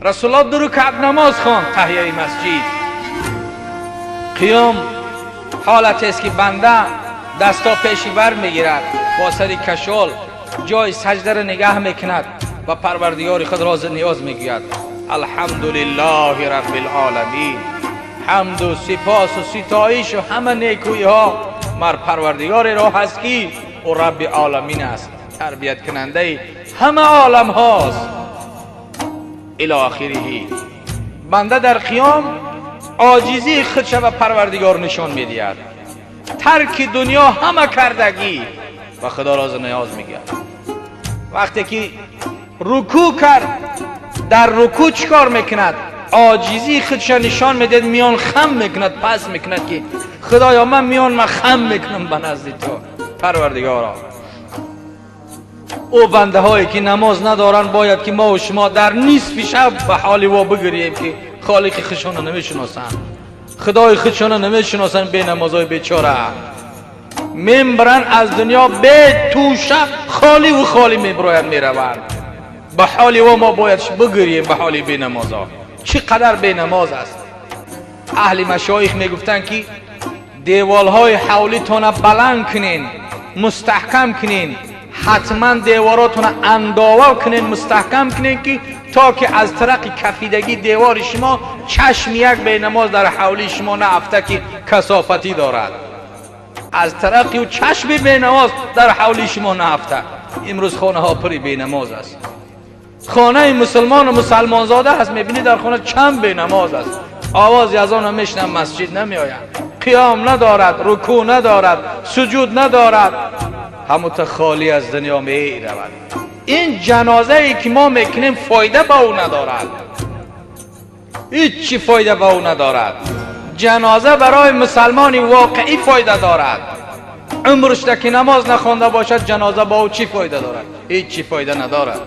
رسول الله دو رکعت نماز خواند تحیه مسجد. قیام حالت است که بنده دستا پیشی بر میگیرد، با سر کشال جای سجده را نگه میکند و پروردگار خود راز نیاز میگوید. الحمدلله رب العالمین، حمد و سپاس و ستایش و همه نیکویی ها مر پروردگار را هست که او رب عالمین است، تربیت کننده همه عالم هاست. الی آخره. بنده در قیام عاجزی خودش به پروردگار نشان میدهد، ترک دنیا همه کردگی و خدا راز نیاز میگه. وقتی که رکوع کرد، در رکوع چیکار میکند؟ عاجزی خودش نشان میده، میان خم میکند، پس میکند که خدایا من میان من خم میکنم به نزد تو پروردگارا. او بنده هایی که نماز ندارن باید که ما و شما در نصف شب به حال وا بگیریم که خالق خودشان نمیشناسن، خدای خودشان نمیشناسن، به نمازهای بیچاره میبرن از دنیا به توشه خالی و خالی میبراید میروند. به حال و ما باید بگیریم به حال بی نمازا. چقدر بی نماز است. اهل مشایخ میگفتن که دیوالهای حولیتون بلند کنین، مستحکم کنین، حتما دیواراتون انداوه کنین، مستحکم کنین که تا که از طرق کفیدگی دیوار شما چشم یک بی نماز در حولی شما نه افته که کثافتی دارد. از طرق و چشم بی نماز در حولی شما نه افته. امروز خانه ها پری بی نماز است. خانه مسلمان و مسلمان زاده هست، میبینی در خانه چند بی نماز است. آواز از آن میشنم مسجد نمیآید، قیام ندارد، رکوع ندارد، سجود ندارد، همون خالی از دنیا می رود. این جنازه ای که ما میکنیم فایده به او ندارد، هیچی فایده به او ندارد. جنازه برای مسلمانی واقعی فایده دارد. عمرش که نماز نخوانده باشد جنازه با او چی فایده دارد؟ هیچی فایده ندارد.